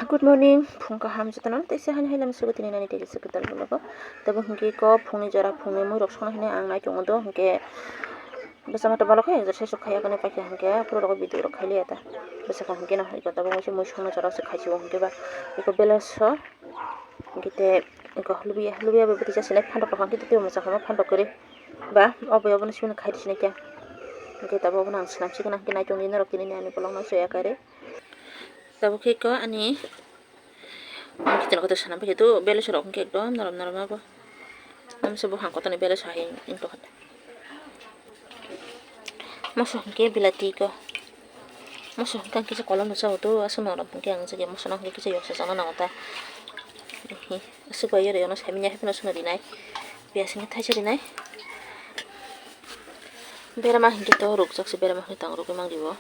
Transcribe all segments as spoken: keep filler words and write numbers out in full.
Good morning, phung kaham jotono, teisa hani hailem sugo tini nani tei kaisa kwtal vlogo. Tabo hinkhe ko phungni jora phungni mui rok songna hinwi ang nai tongo do, hinkhe bwsa mata balok khe exercise rok khaiya khe paikha hinkhe pura rok video rok khailiya ta. Bwsa kha hinkhe no iko tabo mui songna jora se khaisio hinkhe ba iko belaso hinkhe te iko lubia lubia bai bwtwi chasinai phantok rok hinkhe tei bwsa kha ma phantok kwrwi ba obo obono sibini khai rwsinai khe hinkhe tabo obono ang swnam sikhe na hinkhe nai tongdi norok tini ani vlog no soya kare. Tabuk khe ko ani kitchen kotor sana bagwi to belaso rok hwnkhe ekdom norom norom abo. Amsa buphang kotorni belaso hai wngtongkha. Moso hwnkhe bilati ko. Moso hwnkhe ang kisa kolom no chao to, aswk norom hwnkhe ang jagwi moso no hwnkhe kisa yoksa chana nango ta. Aswk bai oro yono saimanya haphano swngno rinai. Piyas hwnkhe thaisa rinai. Berama hwnkhe to rukjak se, berama hwnkhe tang rwgwi mang ribo.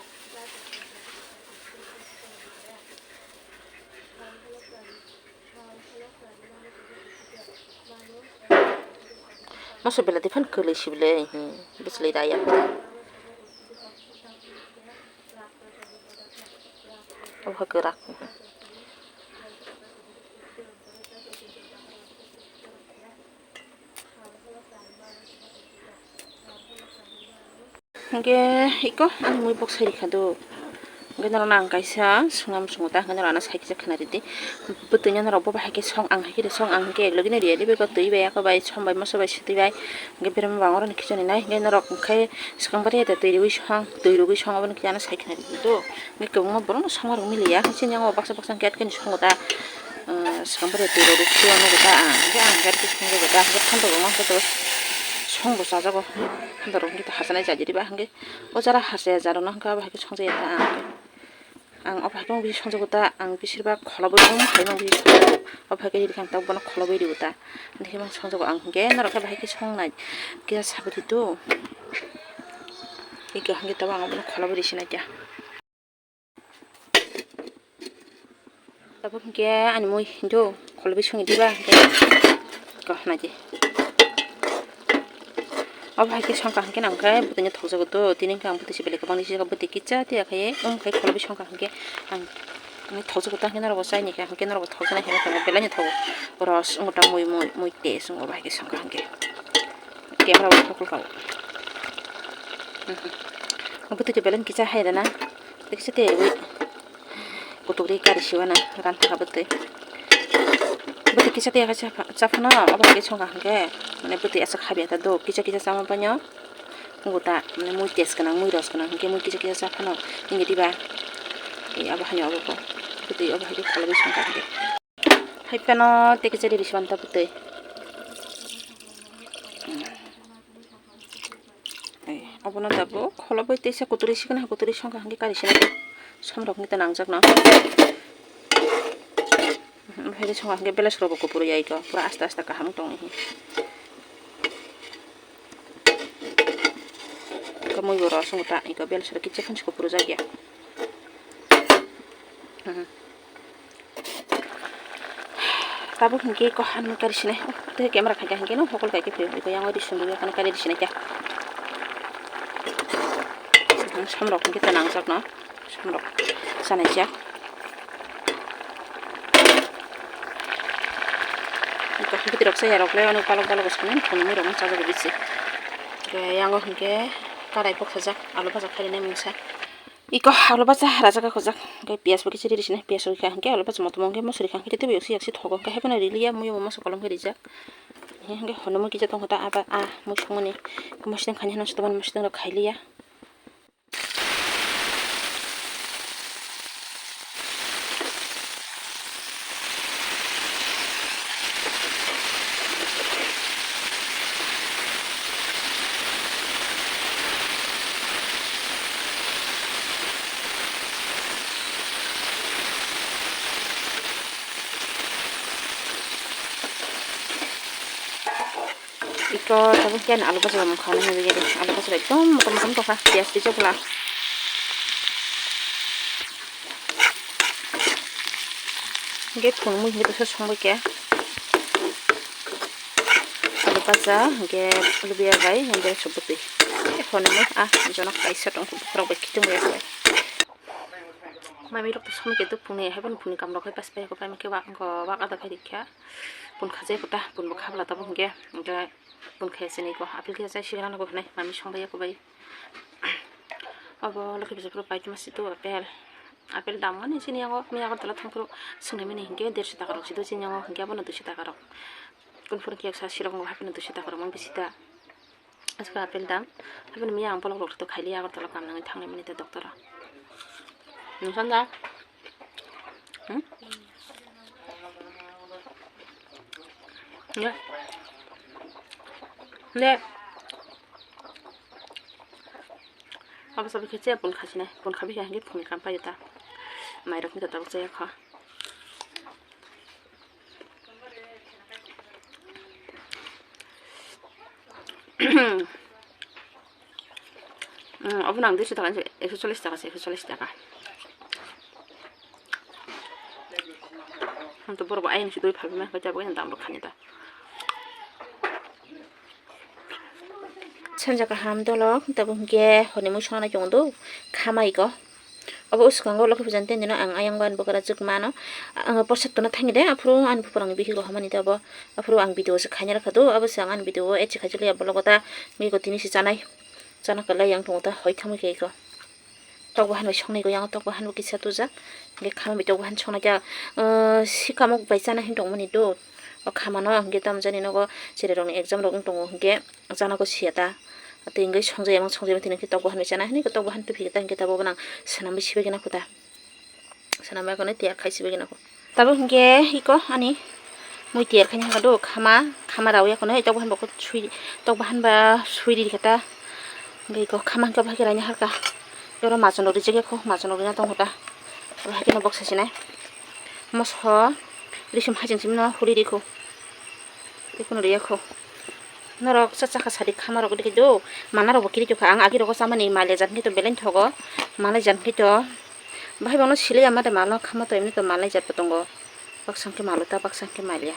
Moso belai de phan kwlwi si belai, hmm, bwswlwi raya. Obo kwrak. Hwnkhe iko ani mui bok sai rikha do. Hwnkhe norokno ang kaisa swnam swngo ta, hwnkhe norok ano sai kisa khna ridi. Bwtwino norok bo bahai khe song ang hai khe song ang hwnkhe eklogi no riya dibi ko twi bai ako bai som bai moso bai swtwi bai. Hwnkhe berma bang oroni khichani nai hwnkhe norok hwnkhe swkang bari ya da twi riwi song twi rwgwi song aboni khichano sai khna ridi do. Hwnkhe kwbangma borokno songmarok miliya, chini yango baksa baksa hwnkhe atkhe ni songo ta, ah, swkang bari twi rok rwkhe nugo ta ang, hwnkhe ang hwnkhe atkhe songo ta, hwnkhe phantok rok no hwnkhe to songbo chajago, phantok rok hwnkhe to hachanai chaijadi ba hwnkhe o jara hachaya jarokno hwnkhe abo hai khe songjaya ta ang, ang o hai khe bisi songjago ta, ang bisir ba kholobwi song hai ma bisi songjago, o hai khe rikha ang tabuk bono kholobwi rigo ta, hwnkhe ma songjago ang hwnkhe norok khe bahai khe songnai kisa sabri to, hwnkhe hwnkhe tabuk ang bono kholobwi risinai kha. Tabuk hwnkhe ani mui hindu kholobwi songwi diba hwnkhe kok naidi. Obo hai khe songkha hwnkhe nang khe bwtwino thokjago do, tini hwnkhe ang bwtwi se belai kwbangni sijak bwtwi kisa tiya khai wng khai kholobwi songkha hwnkhe ang thokjago ta hwnkhe norokbo chaini kha hwnkhe norokbo thokjaknai hinwi tongkha belaino thogo. Oro wngkha ta mui mui mui test wngkha obo hai khe songkha hwnkhe. Camera bo thokol kha o. Bwtwi twi belai kisa hai rwna. Tei kisa tei ui. Kutuk ri kari siwana ran thaka bwtwi. Bwtwi kisa tei kisa cha phano obo hai khe songkha hwnkhe. Mane bwtwi aswk habya ta do kisa kisa chama panyo. Wngkha ta mane mui test gwnang mui ros gwnang hwnkhe mui kisa kisa cha phano. Wngkhe diba. Ei abo haino obo bo. Bwtwi obo hai khe kholobwi songkha hwnkhe. Hai phano tei kisa riri sibanta bwtwi. Ai, abono tabuk kholobwi teisa kuturi sikon hai kuturi songkha hwnkhe kari sinai somrok hwnkhe nangjak no. Omo hai khe songkha hwnkhe belai sorobo kupuru ya iko pura asta asta kaham tong hi. Iko mui bo rw songkha ta iko belai soro kisa phano kupuru jak ya. Tabuk hwnkhe ko ani kari sinai, tei camera khaikha hwnkhe no hokol kaikhe phiyok, iko yango ri sundwi khe kari ri sinai khe. Samrok hwnkhe ta nangjak no, samrok sanai siya. Iko bwtwi rok saya rok le ano balok balok sanai, phunumui rok no chajago bisi. Yango hwnkhe karai bwkhajak, alu bhajak khainai mungsa. Iko alu bacha rajak khojak, hwnkhe piyaj bo kisa riri sini, piyaj rikha hwnkhe alu bacha motom hwnkhe moso rikha hwnkhe teibo yaksi yaksi thogo, hwnkhe haiphano riliya, mui bo moso kolom khe rijak. Hwnkhe hwnwi mui kisa tongkha ta aba a mui songmani, mosodeng khainai hwnwi sotomani mosodeng rok khailiya. Iko tabuk khe ani alu bachajak mung kha nai hwnjagwi alu bachajak ekdom motom motom tongkha piyaj twi chopla. Hwnkhe phunumui hwnkhe teisa songbai khe alu bacha hwnkhe lubiya bai hwnkhe subutwi phunumui ah jonok kaisa tongkha bukhurok bai khitung bai. Mami rok to somoi khe to phunui, hai phano phunui kam rok hai pas pai ko, pai ma khe wa-, ko wak ada phai rikha. Pun kha jai kota, pun bo khabla tabuk hingke, hingke pun khe sini ko, apil khe jai sigana nago hinai, mami song bai ya ko bai. Obo loke bijapro pai tuma si to apel. Apel dam ani sini yango, mi Agartala thangphuru swngnai mani hingke derso taka rok si do sini yango, hingke abono duiso taka rok. Kun phuru khe sa sirok ngo hai phano duiso taka rok mang bisi ta. Aswk apel dam. Haibini miya ang bolok rok to khaili Agartala kam nangwi thangnai mani ta doctor o. Nungsan da? Hmm? Ya. Le. Abo sabi khe che pun khasine, pun khabi khe hangke phunui kam payo ta. Mairok ni ta tabuk chaya kha. Hmm, obo nang duiso taka, ekso chollish taka se, ekso chollish taka. Ham to borok bo ayang si dui phalmai, koi tabuk dam rok khani ta. Sanja kaham dolok, tabuk hingke hwnwi mui songna tongo do, khamai ko. Obo uskango loki puja ni tendino ang ayang ban bwkra chwk mano. Ang porsa tona thangwi de, aphuru ani buphurangni bihik rok hamani tei obo, aphuru ang video se khaina rwkha do, abo se ang ani video o add se khaijak liya vlog o ta, bihik o tini se chanai, chana kwlai yang tongo ta, hoi thangwi khe iko. Tok bahan bai songnai ko, yang tok bahan bo kisa tujak, hingke khama bai tok bahan songnai khe, ah, sikamo bai chana hin tongmani do, o khamano hingke tamo jani nogo cherai rokni exam rok wng tongo, hingke chana ko siya ta, tei hingke songjak ya, songjak ya, tini khe tok bahan bai chana hinui tok bahan tubui khe ta, hingke tabuk bo nang swnamwi sibai khe nakho ta. Swnamwi akhonwi tiyar khai sibai gwnang. Tabuk hinkhe iko ani mui tiyar khai hakha do, khama, khama rawi akhonwi tok bahan bo sui, tok bahan ba sui ri kha ta. Hinkhe iko khama hinkhe obo hai khe raina hakha. Oro machunrok rijak ya kho, machunrok rina tong kho ta. Obo hai kheno boksa sinai. Moso risum haching simi no huri ri kho. Tei kheno riya kho. Norok cha chakha sadi khama rok ri khe do. Mana rok bo kiri tokha. Ang agi rogo chamani male jat hinkhe to belai thogo. Male jat hinkhe to. Bahai bono sili ama de malo khama to emni to malai jat bo tongo. Baksa hinkhe malo ta, baksa hinkhe maliya.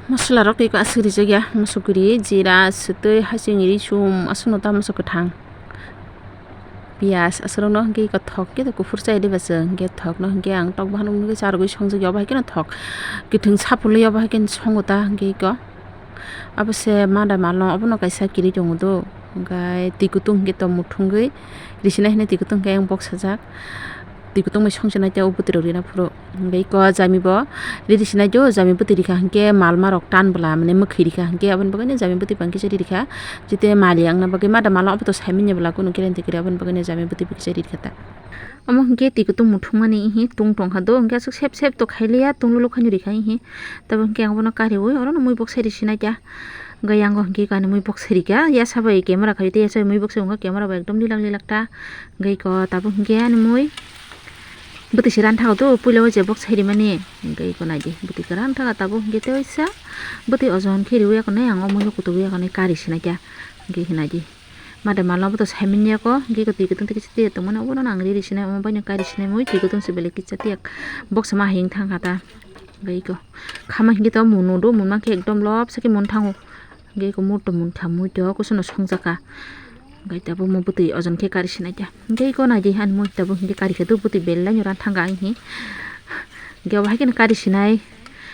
Masala rok tei aswk rijak ya. Musuk ri, jira, swtwi, haching, risum, aswkno ta musuk kwthang. Piyaj aswrwngno hwnkhe iko thok khe kuphur chai diba chwng, hwnkhe thokno hwnkhe ang tok bahan nugwi charwgwi songjak ya, obo hai kheno thok kwthwng saphulwi obo hai kheno songo ta hwnkhe iko. Abo se mada malno obono kaisa kwrwi tongo do, hwnkhe twi kutung hwnkhe tong muthungwi risinai hinwi twi kutung hwnkhe ayang boksajak, twi kutung bai songchanai tei o bwtwi rok rina phuru. Hingke iko jami bo riri sinai do, jami bwtwi rikha hingke malma rok tan bwla mane mwkhwi rikha hingke aboni bagwi no jami bwtwi bangkisa riri kha. Jete mali wngna bagwi mada mala obo to saimanya bwla kunu guarantee kwrwi aboni bagwi no jami bwtwi bangkisa riri kha ta. Omo hingke twi kutung muthungmani ihi tung tongkha do hingke aswk sep sep to khailiya tung luluk haino rikha ihi. Tabo hingke ang bono kariwi orono mui bok sai risinai kha. Hingke yango hingke kani mui bok sai rikha yasa bai camera khaio tei yasa bai mui bok sai wngkha camera bai ekdom lilak lilak ta. Hingke iko tabo hingke ani mui. Bwtwi se ranthago do, puila o je bok sai rimani. Hingke iko nai di, bwtwi kwrang thago tabuk hingke tei waisa. Bwtwi ojon khe riwi ya konai, ang o muibo kutuk ya konai, kari sinai kha. Hingke hinai di. Mada malo bo to saimanya ko, hingke iko twi kutung twi kisa twi tongmani, obono ang riri sinai, omo baino kari sinai mui, twi kutung se belai kisa twi yak. Bok sama hayung thang kha ta. Hingke iko. Khama hingke to mun nudo, mun mankhe ekdom lobsa khe mun thango. Hingke iko muto mun kha mui to, kusuno songjakha. Hingke tabuk mo bwtwi ojon khe kari sinai kha. Hingke iko nai di ani mui tabuk hingke kari khe do bwtwi belai no rang thang kha ang hi. Hingke obo hai kheno kari sinai.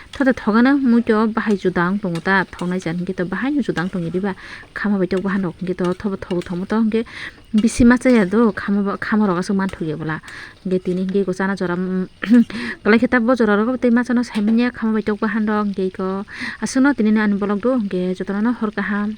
Thote thogano mui to bahai juda wng tongo ta, thognai jan hingke to bahai no juda wng tongya diba. Khama bai tok bahan rok hingke to thobo thogo thangma to hingke bisi ma chaya do, khama ba, khama rok aswk manthok ya bwla. Hingke tini hingke iko chana jora, mm, kwlai khe ta bo jora rok tei ma chana saimanya khama bai tok bahan rok hingke iko aswkno tini ani vlog do hingke jotono hor kaham.